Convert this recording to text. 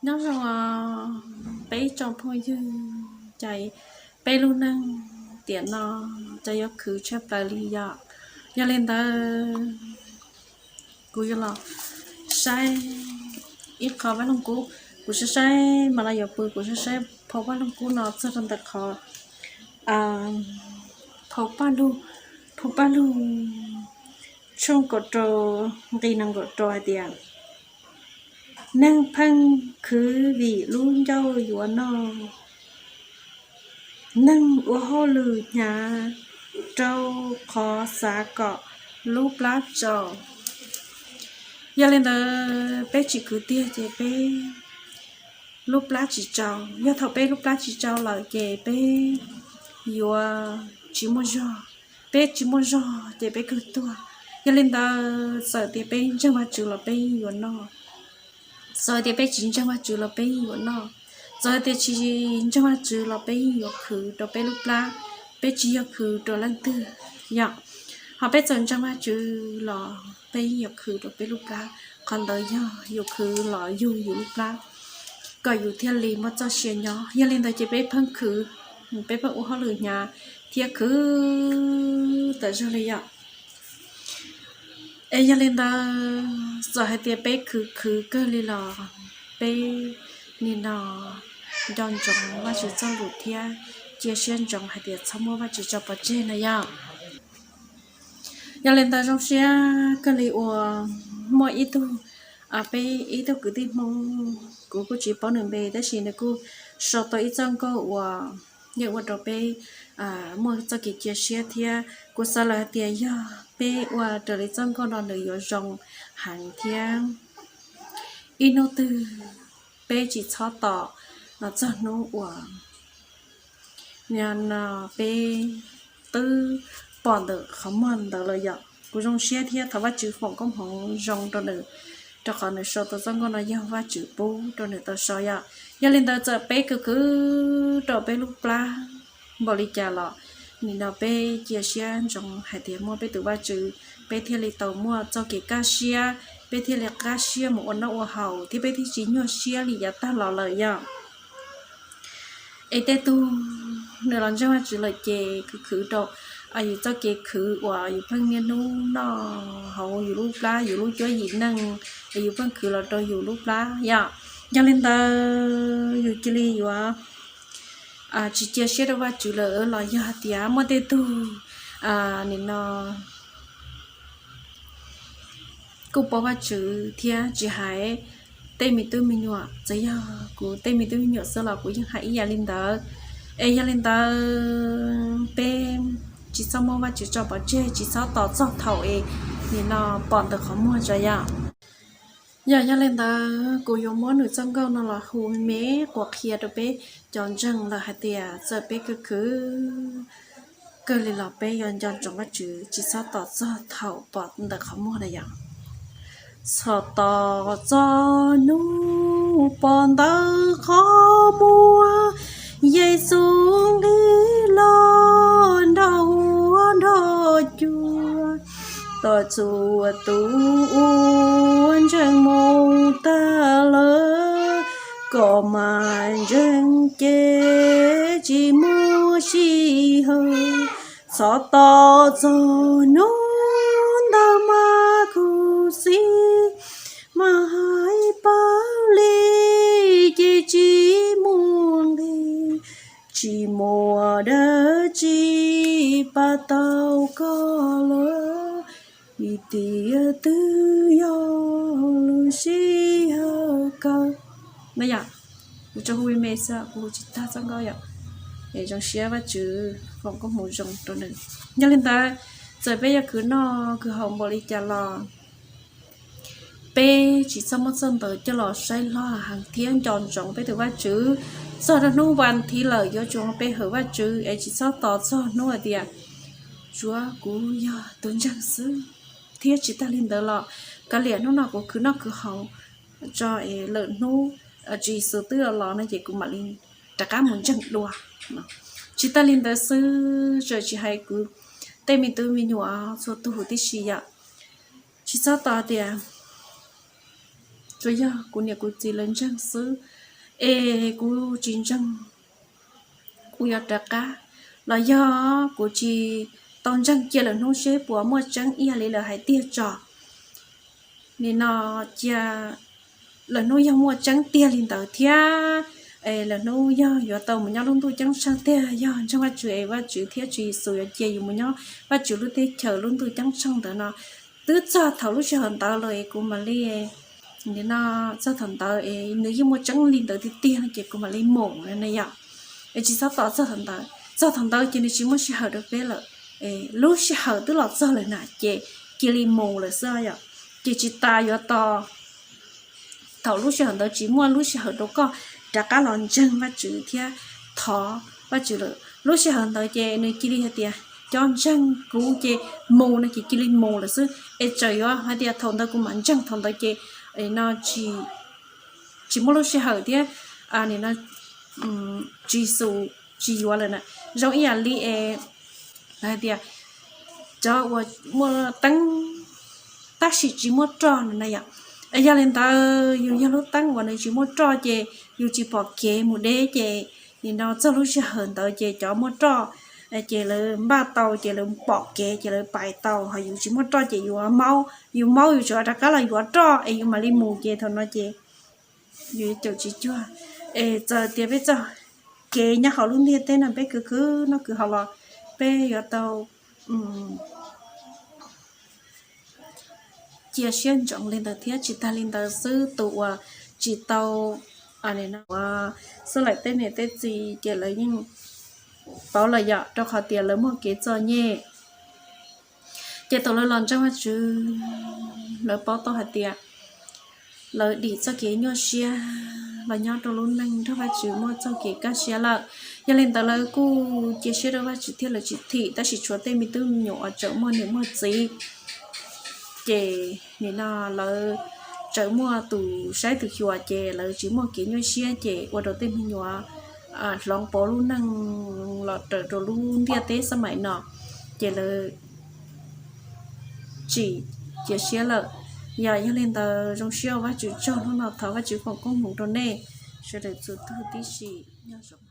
Nyob zoo peb tsoom phooj ywg, ces peb lub neej tiam no ces yuav khwv tshaj plaws li yom. Yog li ntawd kuv yuav los saib ib qho vaj loog kub. Kuv saib saib mas los yuav pw, kuv saib saib phau vaj loog kub no txog rau ntawm qhov phau paj lug, phau paj lug tshooj kaum rau nqi nees nkaum rau hais tias, neeg pheej khwv vim lub ncauj yuav noj, neeg ua hauj lwm hnyav rau qhov xav kom lub plab tsau. Yog li ntawd peb tsis khwv tiag ces peb lub plab tsis tsau. Yog thaum peb lub plab tsis tsau lawm ces peb yuav tsis muaj zog. Peb tsis muaj zog ces peb kawg tuag. Yog li ntawd txawm tias peb ntseeg Vajtswv los peb yuav noj, txawm tias peb tsis ntseeg Vajtswv los peb yuav noj, txawm tias tsis ntseeg Vajtswv los peb yuav khwv rau peb lub plab, peb tsis yog khwv rau leej twg yom. Ho peb txawm ntseeg Vajtswv los peb yuav khwv rau peb lub plab, qhov ntawd yog yus khwv los yug yus lub plab kom yus thiaj li muaj txoj sia nyob. Yog li ntawd ces peb pheej khwv, peb pheej ua hauj lwm hnyav thiab khwv tawm zog li yom. Es yog li ntawd txawm hais tias peb khwv khwv kawg li los peb nim no nco ntsoov Vajtswv txoj lus thiab cia siab ntsoov hais tias txhob muab Vajtswv tso pov tseg no yom. Yog li ntawd zoo siab kawg li uas muaj ib tug, peb ib tug kwv tij Hmoob, kuv kuj tsis paub nws npe tab sis nws kuj sau tau ib txoj nkauj uas yeej ua rau peb muaj txoj kev cia siab thiab kuv xav lawm hais tias yog peb ua raws li txoj nkauj no nws yuav zoo heev thiab ib hnub twg peb tsis txhob tos txog hnub uas no peb twb pom ntawm qhov muag ntawd lawm yom. Kuv zoo siab thiab thov Vajtswv foom koob hmoov zoo rau nws, rau qhov nws sau tau txoj nkauj no yog Vajtswv pub rau nws tau sau yom. Yog li ntawd txawm peb khwv khwv rau peb lub plab npaum li cas los nim no peb cia siab ntsoov hais tias muaj peb tus Vajtswv, peb thiaj li tau muaj txoj kev kaj siab, peb thiaj li kaj siab mus ua noj ua haus thiab peb thiaj tsis nyuaj siab li yav tag los lawm yom. Es tej tug nws los ntseeg Vajtswv lawm ces khwv khwv rau yus txoj kev khwv uas yus pheej niaj hnub noj hauv yus lub plab, yus lub cuab yim neej, es yus pheej khwv los rau yus lub plab yom. Yog li ntawd yus cia li yuav tsis cia siab rau Vajtswv lawm los yog hais tias muaj tej tug nim no kuj paub Vajtswv thiab tsis hais tej me tub me nyuam, txawm yog kuv tej me tub me nyuam xwb los kuv yeej hais ib yam li ntawd. Es yog li ntawd peb tsis txhob muab Vajtswv tso pov tseg, tsis txhob tos txog thaum es nim no pom ntawm qhov muag tso yom. Yog, yog li ntawd kuv yuav muab nws txoj nkauj no los hu me me quas qhia rau peb cov ntseeg lawm hais tias txawm peb khwv khwv kawg li los peb yuav nco ntsoov Vajtswv, tsis txhob tos txog thaum pom ntawm qhov muag na yom. Txhob tos txog hnub pom ntawm qhov muag, Yexus nqis los nrog huab nrog cua, tos txhua tus uas ntseeg mus tag lawm, kom mam ntseeg ces tsis muaj sij hawm. Txhob tos txog hnub ntawd mas khuv xim, mas hais paub li ces tsis muaj nqis, tsis muaj dab tsi pab tau koj lawm, vim tiam twg yog lub sij hawm kawg. No yom, kuv tsuas hu me me xwb, kuv hu tsis tag txoj nkauj yom. Es zoo siab Vajtswv foom koob hmoov zoo rau nws. Yog li ntawd, txawm peb yuav khwv noj khwv haus npaum li cas los peb tsis txhob muab txoj ntawd coj los saib hlob heev thiab nco ntsoov peb tus Vajtswv. Txog rau hnub vas thiv lawm yuav tsum peb hawm Vajtswv es tsis txhob tos txog hnub hais tias tsuav kuv yog tus ntseeg xwb. Thiab tsis tag li ntawd los kav liam hnub no kuv khwv noj khwv haus tso es lwm hnub Tswv Yexus twb los no ces kuv mam li rov qab mus ntseeg dua. Tsis tag li ntawd xwb, txawm tsis hais kuv tej me tub me nyuam txhua tus huv tib si yom, tsis txhob tos tias tsuas yog kuv niam kuv txiv lawv ntseeg xwb, es kuv tsis ntseeg kuv yuav rov qab, los yog kuv tsis tau ntseeg cia lawm hnub seb puas muaj tseeb ib yam li lawv hais tiag tso. Nim no cia lawm hnub yog muaj tseeb tiag li ntawd thiab, lawm hnub yog yuav tau mus nyob lub ntuj ceeb tsheej tiag, yog ntseeg Vajtswv es Vajtswv thiab Tswv Yexus yuav cia yus mus nyob Vajtswv lub teb chaws lub ntuj ceeb tsheej ntawd no, twb txog thaum lub sij hawm ntawd los es kuv mam li, nim no txog thaum ntawd es nws yeej muaj tseeb li ntawd tiag tiag no ces kuv mam li mus na yom. Es tsis txhob tos txog thaum ntawd, txog thaum ntawd ces nws tsis muaj sij hawm rau peb lawm. Lub sij hawm twb los txog lawm na ces cia li mus lawm xwb yom. Ces tsis tas yuav tos thaum lub sij hawm ntawd tsis muaj lub sij hawm rau koj rov qab los ntseeg Vajtswv thiab thov Vajtswv lawm. Lub sij hawm ntawd ces nws cia li hais tias cov ntseeg kuv ces mus no ces cia li mus lawm xwb. Es txawm yuav hais tias thaum ntawd kuv mam ntseeg thaum ntawd ces no tsis muaj lub sij hawm thiab, nim no Tswv Yexus tsis yuav lawm na. Zoo ib yam li es lawv hais tias cov uas muaj teeb tab sis tsis muaj roj no na yom. Yog li ntawd yus yog lub teeb uas nws tsis muaj roj ces yus tsis pom kev mus deb ces nim no txog lub sij hawm ntawd ces cov muaj roj ces lawv npaj tau ces lawv pom kev ces lawv pais tau, ho yus tsis muaj roj ces yus maub, yus maub yus tseem rov qab los yuav roj es yus mam li mus ces thaum no ces yus caum tsis cuag. Es txawm tias peb txoj kev nyob hauv lub ntiaj teb no peb khwv khwv noj khwv haus los peb yuav tau cia siab ntsoov li ntawd thiab. Tsis tas li ntawd xwb, tus uas tsis tau ua xwb laim tej niam tej txiv ces lawv yeej paub lawm yom, rau qhov tias lawv muaj kev txom nyem. Ces thaum lawv los ntseeg Vajtswv, lawv paub tau hais tias lawv dim txoj kev nyuaj siab los nyob rau lub neej nrog Vajtswv muaj txoj kev kaj siab lawm. Yog li ntawd lawv kuj cia siab rau Vajtswv thiab lawv tsis thim, tab sis tshuav tej me tub me nyuam uas tseem muaj niam muaj txiv, ces nim no lawv tseem muaj tus saib tus xyuas ces lawv tsis muaj kev nyuaj siab ces ua rau tej me nyuam hloov pauv lub neej los raws rau lub ntiaj teb xab maim no, ces lawv tsis cia siab lawm. Yog, yog li ntawd zoo siab ua Vajtswv tsaug, hnub no thov Vajtswv foom koob hmoov rau nej sawv daws txhua tus tib si, nyob zoo.